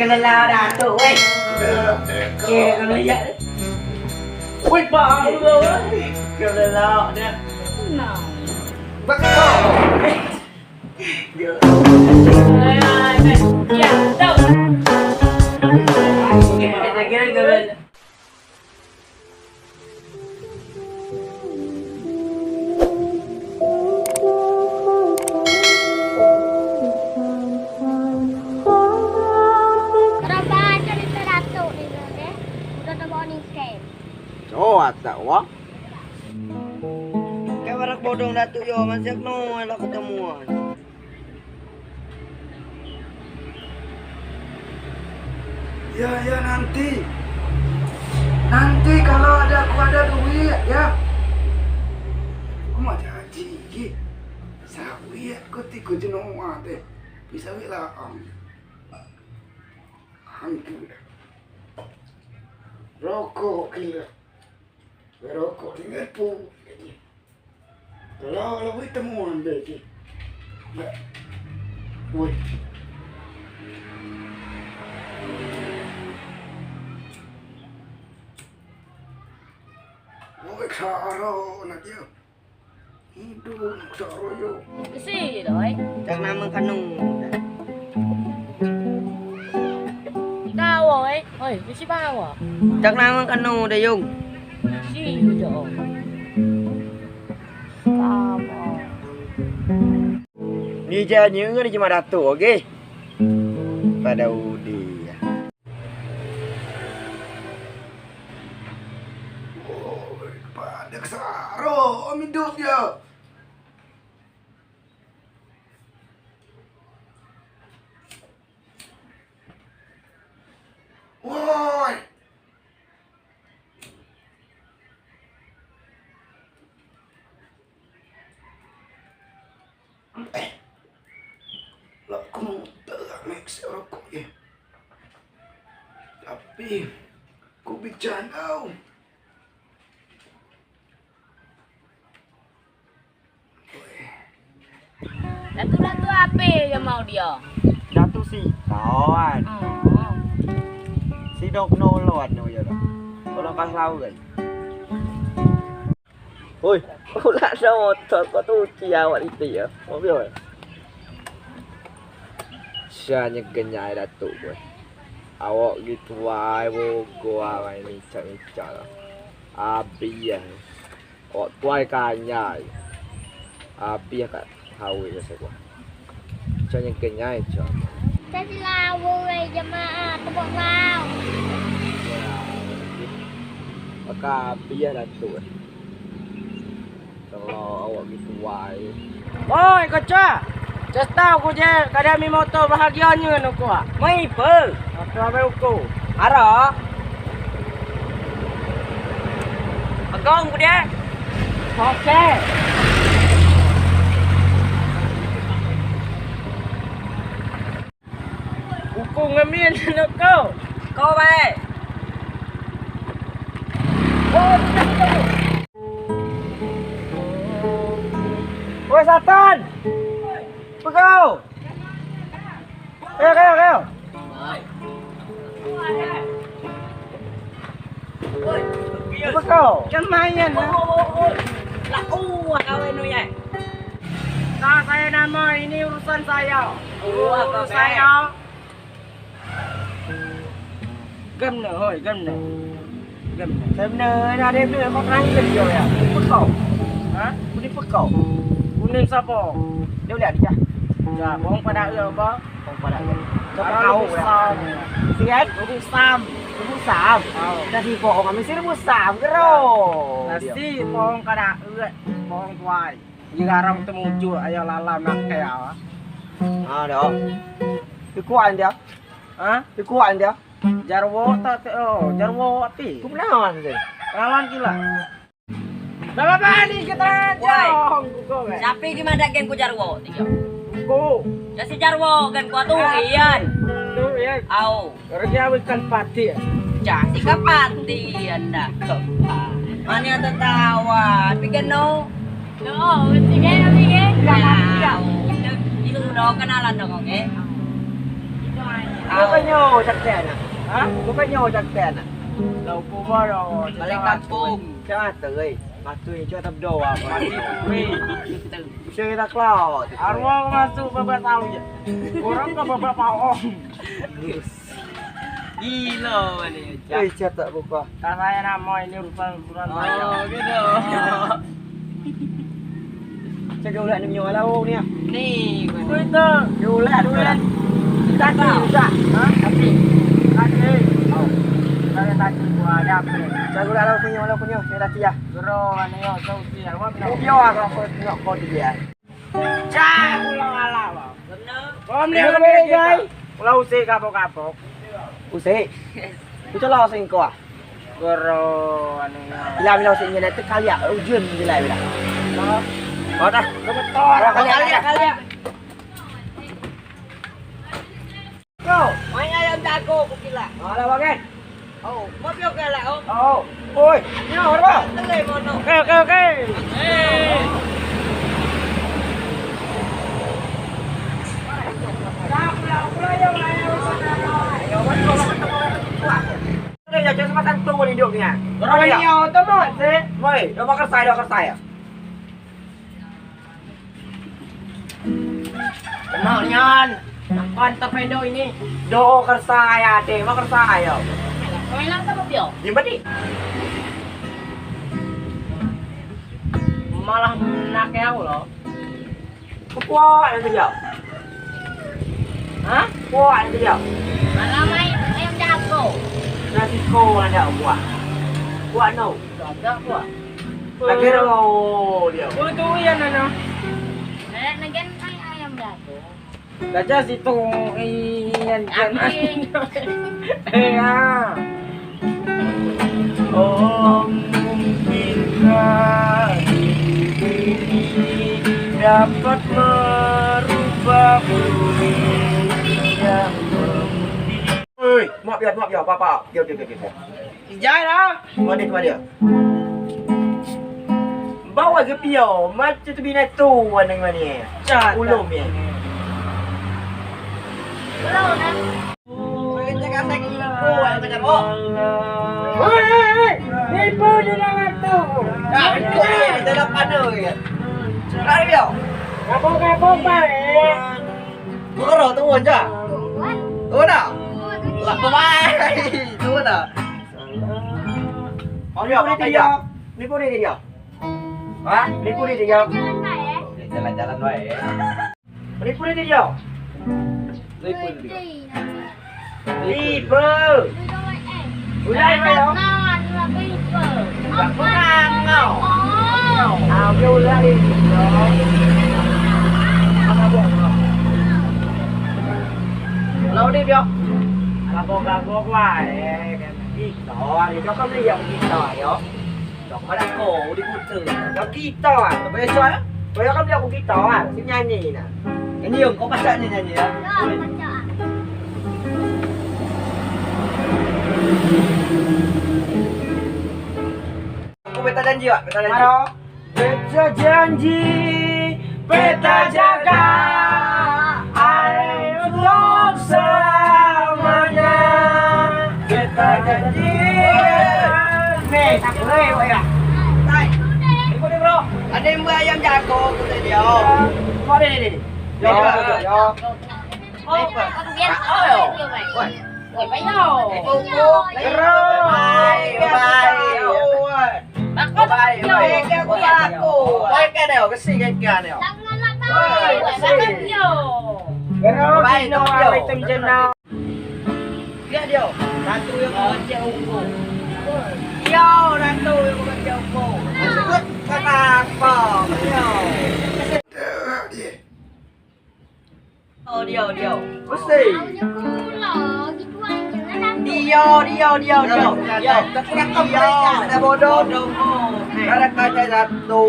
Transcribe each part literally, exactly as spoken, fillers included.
Kelelak Datuk, weh. Kelelak. Weh, bang, weh. Kelelak dah. Nah. Bakal. Ya, tahu. Kita kira kelelak. Coa tak wa. Kek warak bodong Datuk yo, masih no elok ketemuan. Ya, ya, nanti. Nanti kalau ada, aku ada duit, ya. Aku mau janji, Ki. Sawit aku tiku jenuh mate. Bisa wik lah, Om. Angku. Rokok gila. Rokok dengan pu. Kalau lebih temuan deh, Ki. Woi. Woi, karo nak dia. Hidup, karo yo. Isi, doi. Cak nama kanu. Kau, oi. Oi, isi bawa. Cak nama kanu, Dayung. Isi, doi. Sama. Ni janya ni jema Datuk, oke? Pada udi. Oi, pada kesaro, om hidup dia. Woi. Eh, lok ku mau terak mek si rokok ye. Tapi ku bi jangau. Datu, datu ape yang mau dia? Datu si kawan. Oh. Si dok nolon no ya. Kalau pas lau kan. Hoi, ulah ada motor, kau tu uci awak itu ya. Mobil. Sia nyegenyai Datuk gue. Awak gitu ai bogo ai micak-micak lah. Abis ya. Awak tuai kanyai. Abis ya kak. Hawi ya sebuah. Cak nyegenyai cak. Cak si lawu, eh, jemaah tepuk lau. Maka abis ya Datuk, eh. Kalau awak gitu wai. Oi, kocak. Cak tau ku je, kada mi motor bahagianya nuku ah. Mai pe. Motor abe uku. Ara. Agong ku dia. Oke. Uku ngemin ne ko. Ko bae. Woi, Satan. Pegau. Ayo, ayo, ayo. Apa kau? Kan main lah. Lah, oh, kau anu ya. Tak, saya nama, ini urusan saya. Oh, apa urusan saya? Gem ne, hoi, gem ne. Gem ne. Gem ne, ada gem ne, kau terakhir gem ne ya. Pekau. Ha? Budi pekau. Kuning siapa? Dia boleh ada ya. Ya, kau pada apa? Kau pada. Coba kau lah. Sam. Siap? Rebus sam. Rebus sam. Kau. Dah si kau kami si rebus sam kero. Nasi pohon kada uat, pohon kuai. Jika orang temujur ayo lalam nak kaya. Ah, dah. Ikuan dia. Ha? Ikuan dia. Jarwo tak te-, oh, jarwo api. Ku penawan tu. Penawan gila. Dah apa ni kita? Woi. Jong, ku kau, eh. Siapa gimana gen ku jarwo tiga? Ku. Ya si jarwo gen ku tu Ian. Tu Ian. Au. Kerja bukan pati ya. Cah si kapati anda. Mana tertawa? Pikir no. No, mesti gen, mesti gen. Au. Itu udah kenalan dong, oke? Itu aja. Bukan nyo cakap nak. Hah? Bukan nyo cakap nak. Lau kuma lo. Balik kampung. Cakap tu, eh. Matu ni cakap tak berdoa. Mati. Bisa kita kelau. Arwah masuk babak tahu je. Orang ke babak paong. Gilo mane. Eh, cakap tak buka. Tak saya nama ini urusan urusan saya. Oh, gitu. Cak ulak ni menyoal lau ni ah. Ni. Kuwi tu. Ulak dulu. Tadi udah. Ha? Tadi. Tadi. Oh. Saya tadi gua ada apa? Cak ulak lau punya lau punya. Saya tadi ya. Gero ane yo sausi arwah. Yo aku nak kau dia. Cak ulang ala. Bener. Om dia. Ulang usik kapok-kapok. Usik. Ucok lah sing kau ah. Gero anu. Bila bila sing nyelai tu kali ah, ujian bila bila. Oh dah. Gemetor. Kali ah, kali ah. Kau, main ayam jago ku kila. Alah bagen. Oh, mau pio kala oh. Oh. Oi, nyo apa? Tele mono. Oke, oke, oke. Eh. Udah, jangan sempat tentu kau hidupnya. Orang ini otomatis. Woi, dah makan saya, dah makan saya. Lemak nian. Makan torpedo ini. Do kersai ade, mak kersai yo. Kau hilang sama pio? Nyimpen di. Malah nak ya lo. Kuat nanti dia. Hah? Kuat nanti dia. Malah main ayam jago. Nasi ko ada kuat. Kuat no. Agak kuat. Lagi ro dia. Kulit tu ya nana. Nenek negen main ayam jago. Raja situ ian. Tapi eh ya. Oh, mungkinkah dirimu ini dapat merubah bumi yang memutih? Oi, maaf ya, maaf ya, apa, apa? Dia, dia, dia, dia. Ijai lah. Mane, mane. Bawa ke pio, macam tu binatang tu, wan dengan ni. Cat. Ulung ni. Ulung, nah. Oi, oi, oi. Nipu di dalam tu. Nah, itu dia, dia dah pandai, ya. Lari dia. Kapok-kapok, Pak, eh. Bukaro, turun, Cak. Turun dah. Lah, bye. Turun dah. Oh, dia apa dia? Nipu ni dia. Hah? Nipu ni dia. Jalan-jalan bae. Nipu ni dia. Nipu ni dia. Nipu. Ulai mai lo. Aku nangau. Aku ulai. Lau di bio. Gabok-gabok wae. Gitar, yo kan beli yang gitar yo. Cok mana ko di puter. Yang gitar. Besok ah. Kau kan beli aku gitar. Si nyanyi nah. Nyanyi yang kau pasak ni nyanyi ya. Aku beta janji, Wak. Beta janji. Maro. Beta janji, beta jaga, are untuk selamanya. Beta janji. Nih, tak boleh, Wak, ya. Tai. Ikut dia, bro. Ada yang buat ayam jago, kata dia. Kau ada ni, ni. Yo, yo. Oh, aku biar. Oh, yo. Woi, payo. Bye, bye. Bye, bye. Bye, bye. Bye, bye. Bye, bye. Bye, bye. Bye, bye. Dia, dia. Ratu yang kau baca hukum. Dia, ratu yang kau baca hukum. Maksud kau kata apa? Dia. Oh, dio, dio. Mesti. Dio, dio, dio, dio. Dio. Dio. Dio. Dio. Dio. Bodoh. Bodoh. Ada kaca satu.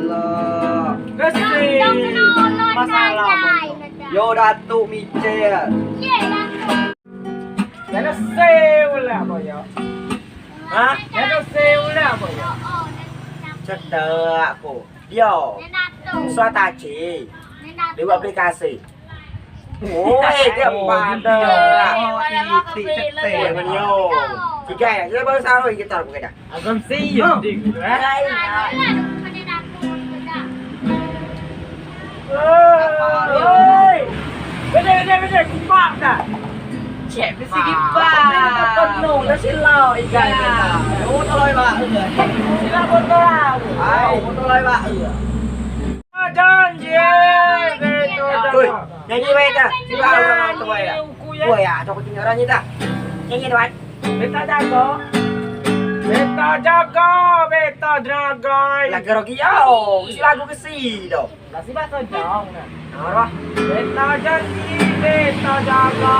Lah. Mesti. Masalah. Yo, Datuk Michel. Iya, Datuk. Jangan sewa lah, boyo. Hah? Jangan sewa lah, boyo. Cedak ko. Dio. Suat aci. Di aplikasi. Oi, dio pado. Titik cetek. Yo, yo. Tiga yo, yo baru saroi gitar ku keda. Agam si yo, dik. Oi. Bede, bede, bede, kupak dah. Cek, besi kipak. Penuh, dah silau ikan. Oh, toloi, Pak. Silau botol. Au, botol, Pak. Janji, betul. Oi, nyanyi bae ta. Coba orang tu bae ta. Woi, ya, aku tinggal orang ni ta. Nyanyi, Tuan. Beta jago. Beta jago, beta dragai. Lagu rogi yo. Si lagu kesi do. Lah si bahasa Jong nah. Arah. Beta janji, beta jago.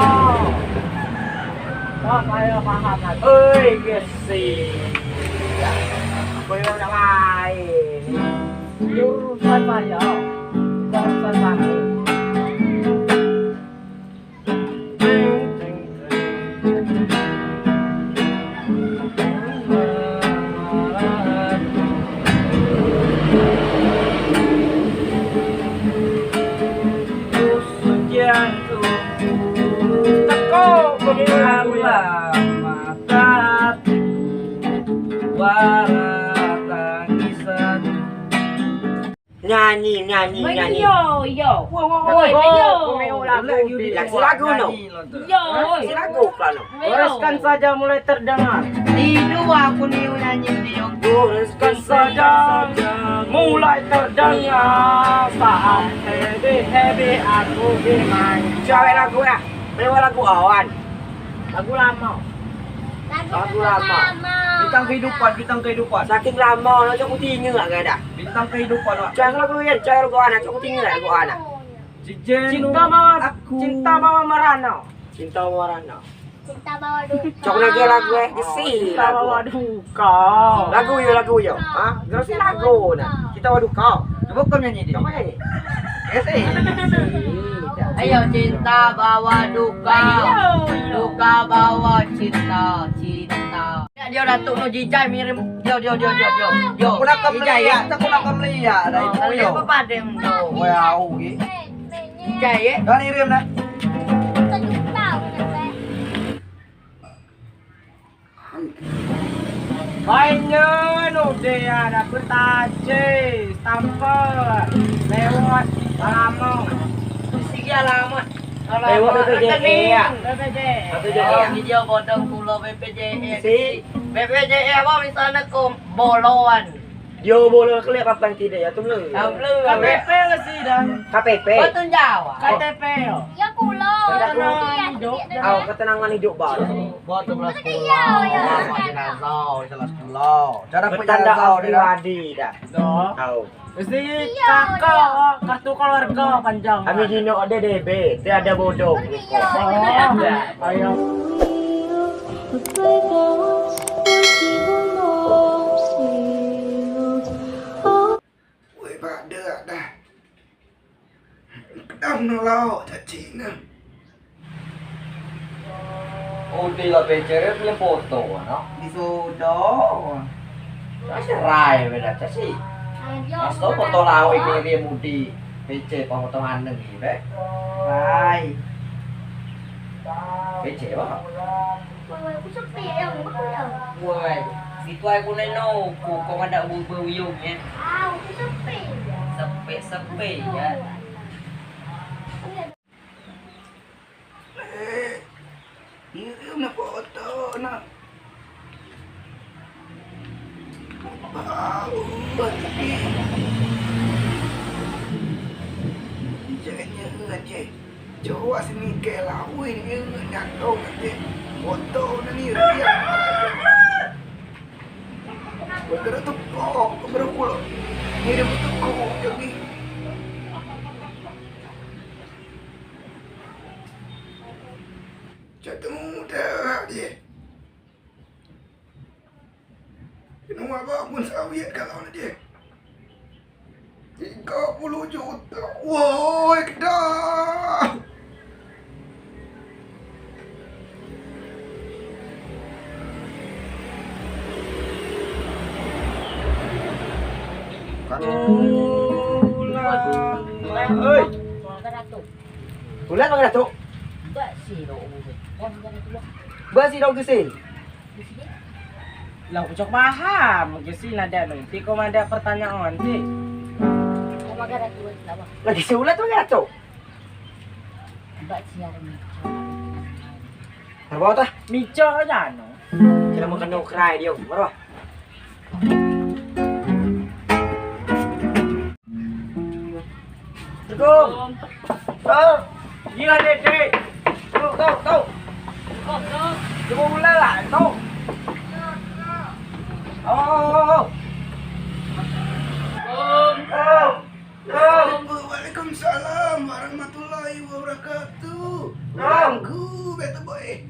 Kau payah paham lagi. Oi, kesi. Kau yang nak main. Urusan saya, bukan urusan kamu. Teko pemula mata. Wara tangisan. Nyanyi, nyanyi, nyanyi. Iyo, iyo. Woi, woi, woi, iyo. Lagu, lagu no. Iyo, woi. Si lagu kan no. Goreskan saja mulai terdengar. Tidu aku ni nyanyi dio. Goreskan saja mulai terdengar saat happy, happy aku dimain. Cewek lagu ya. Lewat lagu awan. Lagu lamo. Lagu lamo. Bintang kehidupan, bintang kehidupan. Saking lamo, nak cok ku tinggal agak dah. Bintang kehidupan, Wak. Cak lagu Ian, cak lagu anak, cok ku tinggal lagu anak. Cinta bawa, aku. Cinta bawa merana. Cinta bawa merana. Cinta bawa duka. Cok lagi lagu eh, gesi lagu. Cinta bawa duka. Lagu yo, lagu yo. Hah? Gesi lagu nah. Cinta bawa duka. Coba kau nyanyi deh. Coba nyanyi. Gesi. Ayo, cinta bawa duka. Ayo, ayo. Duka bawa cinta, cinta. Ya, dio datuk no jijai mirim. Dio, dio, dio, dio, dio. Dio. Aku nak kembali ya, aku nak kembali ya. Dari itu yo. Apa padem tu? Wah, au, gitu. Jai, eh? Dah ngirim, nak. Baiknya, nu dia ada petaje, stamper, lewat, alamat. Sigi alamat. Lewat B P J S, ya? B P J S. Satu juta. Video bodong pulau B P J S. Si. B P J S apa misalnya ko boloan. Dio bolo keliak papan tidak ya, tu belum. Belum. K T P masih dah. K T P. Kau tu jawab. K T P yo. Ya pulau. Ketenangan hidup. Au, ketenangan hidup baru. Buat tu belas pulau. Jenazah, salah pulau. Cara bertanda pribadi dah. Doh. Mesti kakak, kartu keluarga panjang. Kami dino ada D B, tiada bodoh. Ayo. Woi, padeak dah. Kedam no lauk caci ne. Udi lah pecer punya foto, no. Di sudo. Caci rai beda caci. Mas to foto lauk ini dia mudi. Pecer pa foto aneng ni be. Rai. Pecer ba. Woi, woi, ku sepi ya, woi, ya. Woi, situ aku neno, ku kau ada bubur uyung ya. Ah, ku sepi ya. Sepi, sepi ya. Eh, iya, iya, nak foto, nak. Bau, tapi. Jangan, jangan, cek. Coa si Mike lawei ni nyato kate. Foto ne ni riang. Wei, kena teko, kena pulo. Ni dio teko jadi. Cak temu dah dia. Keno abang pun sawit kalau ne die. Tiga puluh juta. Woi, kedah. Kan. Oi. Ulat makan Datuk. Ba si dok gesi. Lah, ucok paham gesi nadeak nu. Ti ko madeak pertanyaan ti. Lagi si ulat makan Datuk. Ba si ada mico. Apa tah? Mico aja no. Kira mau kena kerai dia. Berapa? Assalamualaikum. Kau. Gila, Dek, Dek. Kau, kau, kau. Kau, kau. Cuba ulang lah, kau. Oh, oh, oh, oh. Assalamualaikum. Kau. Waalaikumsalam warahmatullahi wabarakatuh. Kau. Aku betul boy.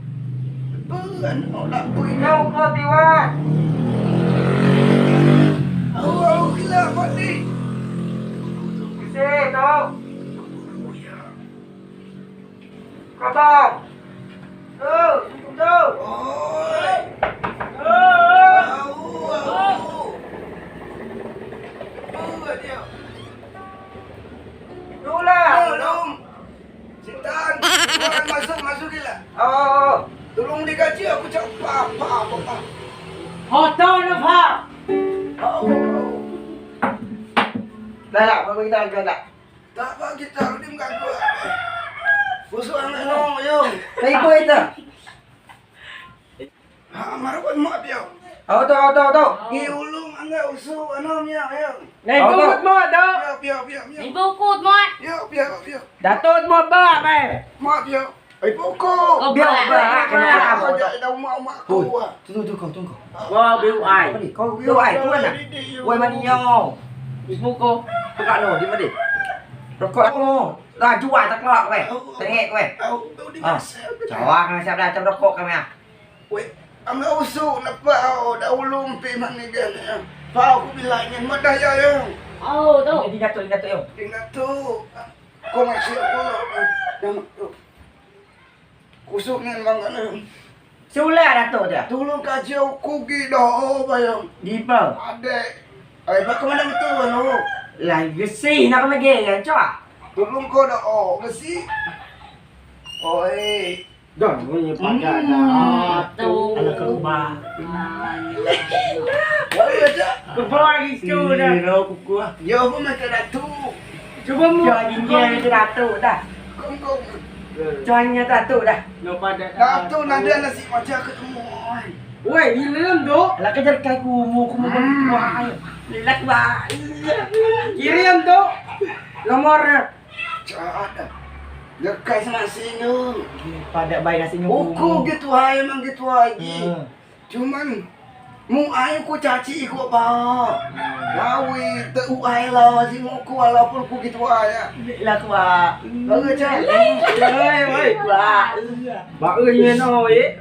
Bukan orang pun. Kau kau tiwan. Au, au, gila mati. Kese tau. Kabar. Tuh, tuh. Oi. Au, au. Au, dia. Tulah. Tolong. Sintan, orang masuk, masuk gila. Oh. Tolong dikaji aku cak apa, apa, apa, apa. Hotel apa? Au, au. Dah, dah, apa kita angkat dah? Tak apa kita, udah mengganggu. Busuk anak no, yo. Kayak apa itu? Ha, marah buat mak dia. Au tau, au tau, au tau. Ngi ulung angga usuk, anu, mia, ya. Nai bukut mak dah. Pia, pia, pia, pia. Nai bukut mak. Ya, pia, pia. Datuk mak ba, be. Mak dia. Ai pokok. Biar ba. Kena apa? Jadi dah mak, mak kau. Tu, tu, tu, kau, tu, kau. Wah, biu ai. Kau biu ai, tu mana? Woi, mani yo. Ibu kau. Buka no, di mana? Rokok aku. Lah, jual tak keluar, weh. Tengok, weh. Ah, cawang siap dah, macam rokok kami ah. Weh, ambil usuk, napa, oh, dah ulung pi mani dia ni. Pau aku bilang ni, madah ya, ya. Oh, tu. Ini Datuk, ini Datuk, yo. Ini Datuk. Kau masih aku, yang tu. Kusuk ni memang kan. Sulai Datuk dia. Tulung kaji aku gi doa bayang. Di ba? Adek. Ai, bak kemana betul, anu? Lah, gesi, nak kemana gaya, coba? Tulung kau doa, gesi. Oi. Don, bunyi pakai dah. Tuh. Alah, ke rumah. Baru aja. Ke bawah itu dah. Iro kuku ah. Yo, aku makan Datuk. Coba mu. Jangan ginjal itu Datuk dah. Kong, kong. Jangan Datuk dah. Datuk nanti anak si macam ketemu. Woi, di dalam tu. Lah kejar kai kumu, kumu kumu. Lilak ba. Kirim tu. Nomor. Cak. Lekai sama sini. Padeak bae nasi nyuku. Uku gitu ai, emang gitu ai. Cuman mu ai ku caci iko ba. Lawi te u ai la si mu ku walaupun ku gitu ai ya. Lah ku ba. Bagus cak. Woi, woi, ku ba. Ba e nyen oi.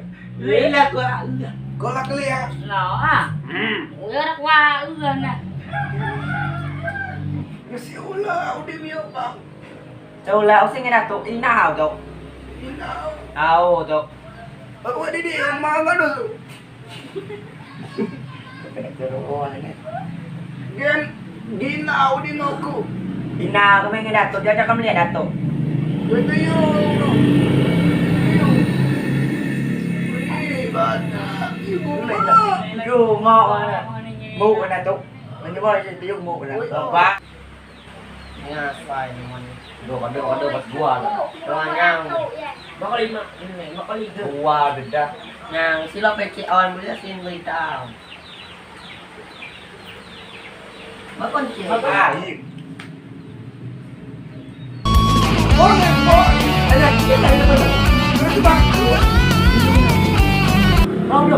Lah ku ba. Ko lah kelia. Lah ah. Udah ku ba nah. Mesti ulah udah miok bang. Coa lah, using ngen Datuk, inau tu. Inau. Au tu. Aku ada di rumah kan tu. Gen ginau di noku. Inau kami ngen Datuk, dia cakap melihat Datuk. Betul yo. Ih, banyak. Ibu mak. Yo, mau mana? Mau mana Datuk? Mana mau dia mau mana? Bapak. Ngasai ni mon. Dua kado, kado buat dua lah. Dua nyang. Bakal lima, ini, bakal lima. Dua beda. Nyang sila peci awan boleh sin berita. Bakal cek. Bakal.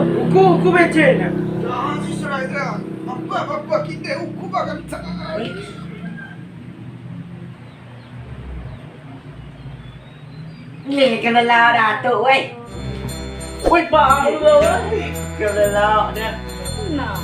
Uku, uku becek. Jangan si serai dia. Apa, apa, kita uku bakal cek. Ni kena lah Datuk weh. Weh, bau weh. Kena lah dah. Nah,